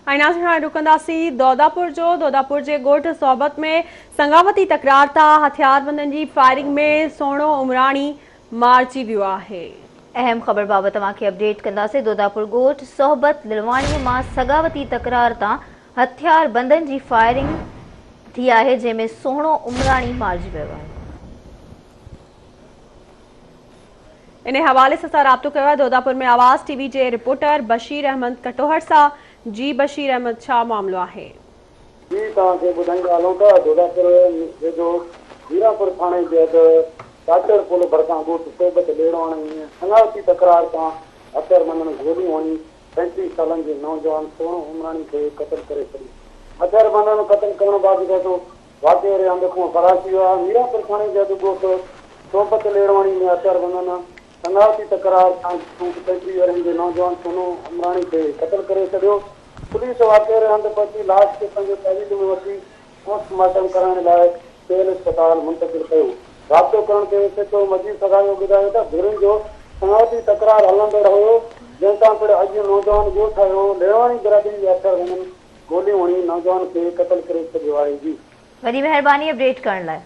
۽ ناظرين هاڻي رڪنداسين دوداپور جو دوداپور جي ڳوٺ صحبت ۾ سڱاوتي تڪرار تان هٿياربندن جي فائرنگ ۾ سهڻو عمراڻي مارجي ويو آهي. اهم خبر بابت اوهان کي اپڊيٽ ڪنداسين دوداپور ڳوٺ صحبت لڙواڻي مان سڱاوتي تڪرار تان هٿياربندن جي فائرنگ ٿي آهي جنهن ۾ سهڻو عمراڻي مارجي ويو آهي. انهي حوالي سان اسان رابطو ڪيو آهي دوداپور ۾ آواز ٽي وي جي رپورٽر بشير احمد ڪٽوهر سان جي بشير احمد ڇا معاملو آهي. جي توهان کي ٻڌائيندا هلون ته دوداپور ويجهو ميرانپور ٿاڻي جي حد ڪاچڙ پل ڀرسان ڳوٺ صحبت ليڙواڻي ۾ سڱاوتي تڪرار تان هٿياربندن گوليون هڻي 35 سالن جي نوجوان سهڻو عمراڻي کي قتل ڪري ڇڏيو. هٿياربندن قتل ڪرڻ بعد ٻڌايو واقعي واري هنڌ کان فرار ٿي ويا. ميرانپور ٿاڻي جي حد ڳوٺ صحبت ليڙواڻي ۾ هٿياربندن سڱاوتي تڪرار تان 35 ورهين جي نوجوان سونو عمراڻي کي قتل ڪري ڇڏيو. پوليس واقعي واري هنڌ پهچي لاش کي پنهنجي تحويل ۾ وٺي پوسٽ مارٽم ڪرائڻ لاء سول اسپتال منتقل ڪيو. رابطو ڪرڻ تي ايس ايڇ او مجيد سگهايو ٻڌايو ته ڌرين جو سڱاوتي تڪرار هلندڙ هيو جنهن تان پڻ اڄ نوجوان ڳوٺ آيو. ليڙواڻي برادري جي هٿياربندن گوليون هڻي نوجوان کي قتل ڪري ڇڏيو آهي جي. وڏي مهرباني اپڊيٽ ڪرڻ لاء.